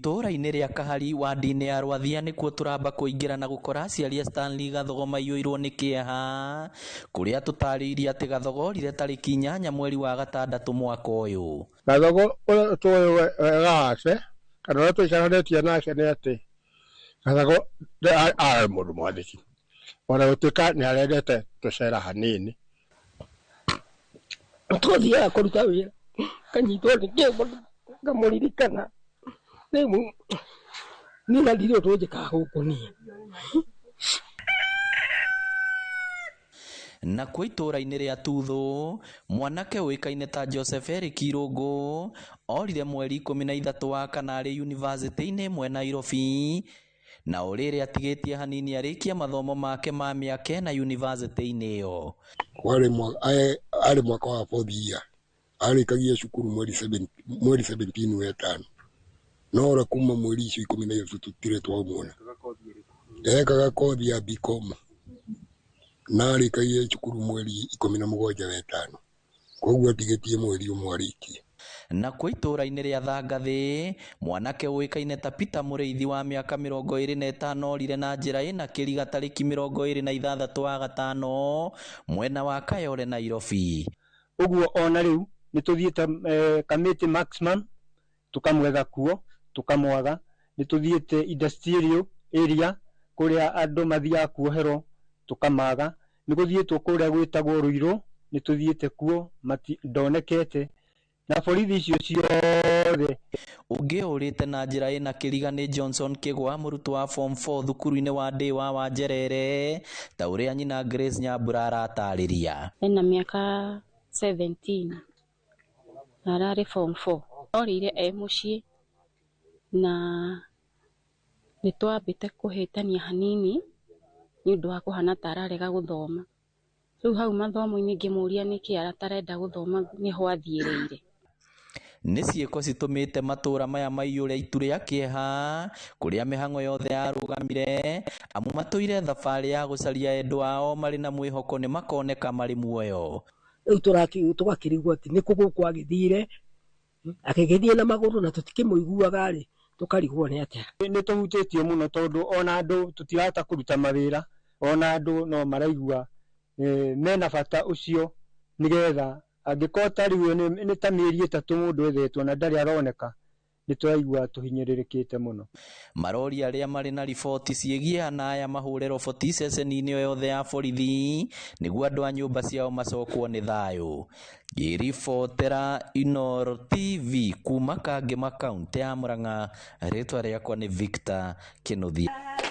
Itũũra-inĩ rĩa Kahari wadi-inĩ ya Rwathia nĩkuo tũramba kũingĩra na gũkora aciari a Stanley Gathogo maiyũirwo nĩ kĩeha, kũrĩa tũtarĩirie atĩ Gathogo orire tarĩki 8 mweri wa gatandatũ mwaka ũyũ. Gathogo ũrĩa tũĩ wega wake kana ũrĩa tũikaranĩtie nake nĩ atĩ Gathogo arĩ mũndũ mwathĩki, ona gũtuĩka nĩ arendete tũcera hanini. Tũthiaga kũruta wĩra kanyitwo nĩ kĩongo ngamũririkana rĩu niĩ na ndirĩ ũndũ njĩkaga gũkũ niĩ. Nakuo itũũra-inĩ rĩa Tuthũ, mwanake ũĩkaine ta Joseph Eric Irũngũ orire mweri 13 wa kana arĩ yunivasĩtĩ-inĩ ĩmwe Nairobi, na o rĩrĩ atigĩtie hanini arĩkie mathomo make ma mĩaka ĩna yunivasĩtĩ-inĩ ĩyo. Arĩ mwaka wa fourth year, arĩkagia cukuru mweri 17 wetano, no ora kuma mweri icio 13 tũtirĩ twamuona. Ekaga kothi ya BCom na arĩkagia cukuru mweri 17 wetano, koguo atigĩtie mweri ũmwe arĩkie. Nakuo itũũra-inĩ rĩa Thangathĩ, mwanake ũĩkaine ta Peter Mũrĩithi wa mĩaka 25 orire na njĩra ĩna kĩriga tarĩki 26 wa gatano mwena wa Kayole Nairobi. Ũguo ona rĩu nĩ tũthiĩte Kamiti Maximum tũkamwetha kuo tũkamwaga, nĩ tũthiĩte industrial area kũrĩa andũ mathiaga kuoherwo tũkamaga, nĩ gũthiĩtwo kũrĩa gwĩtagwo Ruiru nĩ tũthiĩte kuo ndonekete na borithi icio ciothe. Ũngĩ ũrĩte na njĩra ĩna kĩriga nĩ Johnson Kĩgwa, mũrutwo wa form 4 thukuru-inĩ wa Ndĩ wa Wanjerere, ta ũrĩa nyina Grace Nyambura aratarĩria. Ena mĩaka 17 na ararĩ form 4. Orĩire e mũciĩ na nĩ twambĩte kũhĩtania hanini nĩ ũndũ wa kũhana ta ararega gũthoma. Rĩu hau mathomo-inĩ ngĩmũria nĩkĩ atarenda gũthoma nĩho athiĩrĩire. Nĩ ciĩko citũmĩte matũũra maya maiyũre itu rĩa kĩeha kũrĩa mĩhang'o yothe yarũgamire, amu matũire thabarĩ ya gũcaria endwa ao marĩ na mwĩhoko nĩ makoneka marĩ muoyo. Rĩu tũgakĩrigwo atĩ nĩ kũ gũkũ agĩthire, agĩgĩthiĩ na magũrũ na tũtikĩmũiguaga rĩ, tũkarigwo nĩ atĩa. Nĩ tũhutĩtio mũno tondũ ona andũ tũtirahota kũruta mawĩra, ona andũ no maraigua mena bata ũcio nĩgetha angĩkorwo ta rĩu nĩ ta mĩeri 3 mũndũ ethetwo na ndarĩ aroneka, nĩ tũraigua tũhinyĩrĩrĩkĩte mũno. Marori arĩa marĩ na riboti ciĩgiĩ ana aya mahũre roboti ceceni-inĩ o yothe ya borithi nĩguo andũ a nyũmba ciao macokwo nĩ thayũ. Ngĩribotera Inooro TV kuma Kangema kaũntĩ ya Murang'a, rĩtwa rĩakwa nĩ Victor Kĩnuthia.